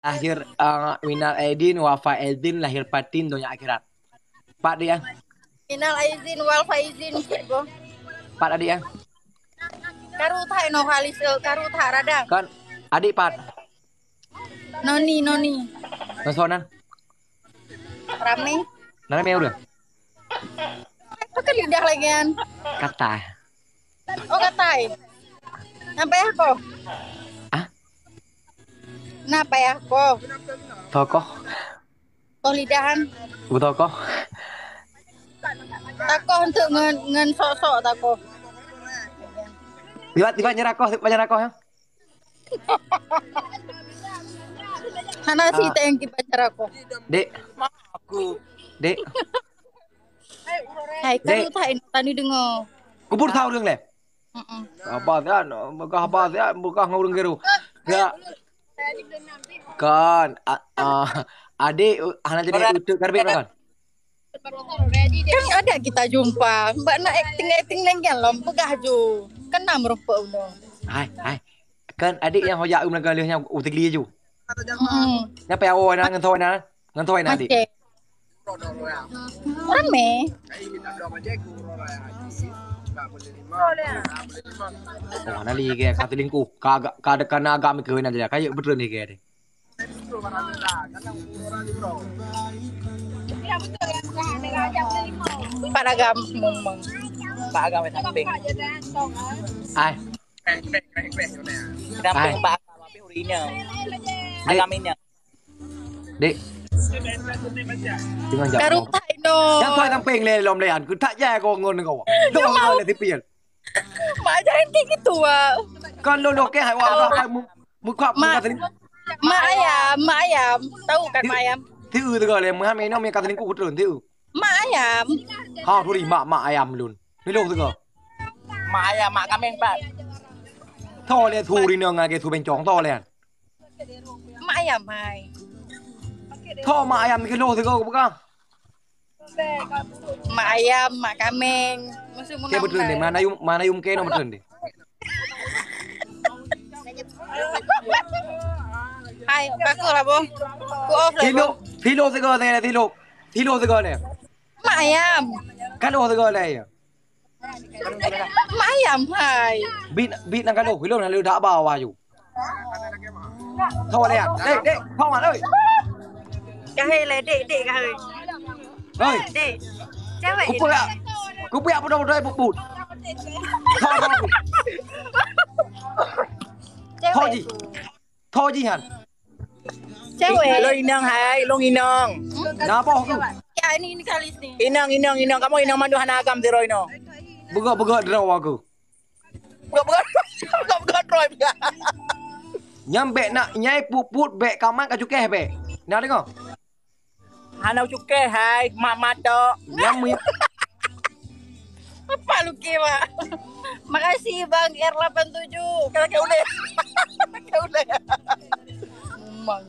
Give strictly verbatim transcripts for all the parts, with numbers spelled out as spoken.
Lahir, eh, minal aidin wal faizin, lahir batin donya akhirat. Pat dia. Minal aidin wal faizin, Ibu. Pat adik ya. Karu thai no khalis, eh, karu thai radang. Kan adik pat. Noni, noni. Ngon soe nan? Ramé. Nan ramé ureueng? Apa ke lidah lagi kan? Katai. Oh, katai. Sampai aku. Ah? Kenapa ya aku? Tokoh. Toh lidahan. Beutokoh. Takoh untuk ngen, ngen sok-sok takoh. Tiba-tiba nyerakoh, tiba nyerakoh ya. Hana si Ah. teng kiban cara ko. Dek. Aku. Dek. Hai, Dek. Karu thai tani deungo. Kubur thau ureueng leh. Heeh. Haba siat, beugah haba siat, beugah ngon ureueng gero. Ya. Kan, a, a, adik, uh, hana jadi Orang uteuk karbit kan? Kan ada kita jumpa. Bak nak akting-akting lenggan lom peugah ju. Kena meureumpok unoe. Hai, hai. Kan adik nyang hoyak u meulaga lheueh nyan u Teugli ju. Hmm. Nyan payah woe na ngon thoi na. Ngon thoi na adik. Macam. Ramai. Oh, na li ke ka selingkuh. Ka, ka, ka, ka na agam ke na dia. Kayu betul ni ke dia. Pak agam memang. Pak agam samping. Ai. Samping Ai. Pak agam, tapi urina. Dek. Agam ini. Dek. Tengah jam. Baru tak ino. Yang kau samping le lom le an. Ku tak jai kau ngon kau. Dong kau le tipian. Mak jangan kayak gitu, Wak. Kan lo lo ke hai wa ba hai mu-, muka Mak, muka tadi. Mak ayam, mak ayam. Tahu kan mak ayam? Tiu tu kau le, muham ino mi ka tadi ku kutron tiu. Mak ayam. Ha, turi mak, mak ayam lun. Ni lo tu kau. Mak ayam, mak kameng, Pak. Tho le turi nang age tu bencong, tho le. Mak ayam hai. Tho mak ayam ni lo tu kau buka. Mak ayam, mak kameng. Musuh Ke munang betul ni, hai. Mana yum, mana yum ke no betul ni. Hai, bagus lah, Bang. Ku off lah, Tilo, Bang. Tilo segala ni, tilo. Tilo segala ni. Mak ayam. Kan oh segala ni. Mak ayam hai. Bit, bit nang kalo, belum nang lu dak ba wah ju. Tho le, dek, dek, tho wan oi. Kahai le, dek, dek kahai. Hei. Dek. Cewek. Kupiak. Kupiak bodoh-bodoh ai puput. Tho, tho. Cewek. Tho ji. Tho ji han. Cewek. Long inong hai, long inong. Napa aku? Ya, ini, ini kali ni. Inong, inong, inong. Kamu inong mandu hana agam zero ino. Bego-bego draw aku. Bukan, bukan, bukan, bukan Troy, bukan. Nyang bèk nak nyai puput bèk kamat ka cukeh bèk. Nah, tengok. Hana cukeh hai, mak matok. Nyang mi- Apa lu ke, Mak? Makasih, Bang R lapan tujuh. Kena ke uleh. Ke uleh. Memang.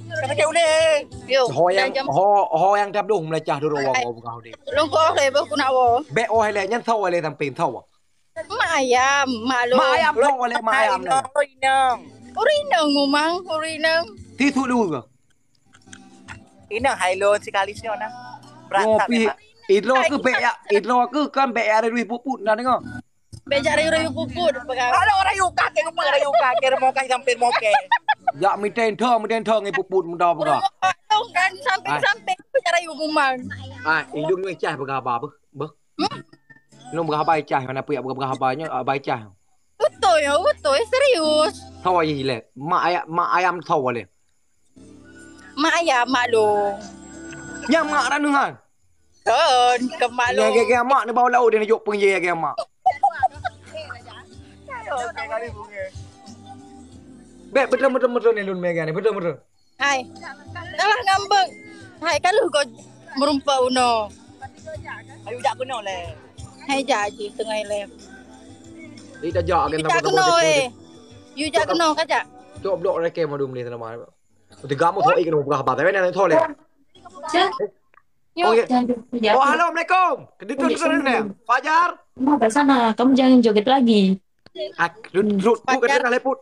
Kata cak uleh. Yo, ho nyang, ho, ho nyang tabloh meulacah dulu wong ho bukan ho deh. Lungkoh leh boh ku nak wo. Bèk oh leh nyan tho leh samping tho. Mak ayam, mak lôn. Mak ayam tho leh mak ayam leh. Urinong. Urinong mumang, urinong. Ti thu lu ke? Inong hai lôn sekali sio nah. Ngopi. Idro ke bèk ya, idro ke kan bèk ya dari puput nah dengar. Bèk jak rayu-rayu puput, peugah. Alah, rayu kaki, lupa rayu kaki, mau kasih sampai moke. Jak miten tho, miten tho ngi puput muda peugah. Ureueng kan samping-samping, bèk jak rayu gumang. Ah, indung ni cah peugah haba beuh, beuh. Hmm? Nung peugah haba cah, mana puyah peugah haba nyo, haba cah. Betul ya, betul, serius. Tho ye le, mak ayam, mak ayam tho le. Mak ayam, mak lôn. Nyang mak raneuhan. Kon, keu mak lôn. Nyang gaya mak ni bau laut dia nak jok peunjai gaya mak. Bèk beutôi-beutôi ni lôn mega ni, beutôi-beutôi. Hai. Alah ngambek. Hai, kalau kau meureumpok unoe. Ayu jak keunoe leh. Hai, jak jih teungoh leh. Ih, dah jak kan. Jak keunoe, eh. Yu jak keunoe ka jak. Tok blok reke madu meli tanaman. Tiga mu thok ikan berapa? Tapi nak thok leh. Oh, ya. Oh, halo, assalamualaikum. Kedua tu sana. Fajar. Kamu tak sana. Kamu jangan joget lagi. Ah, lut, lut, lut, Fajar. Kena leput.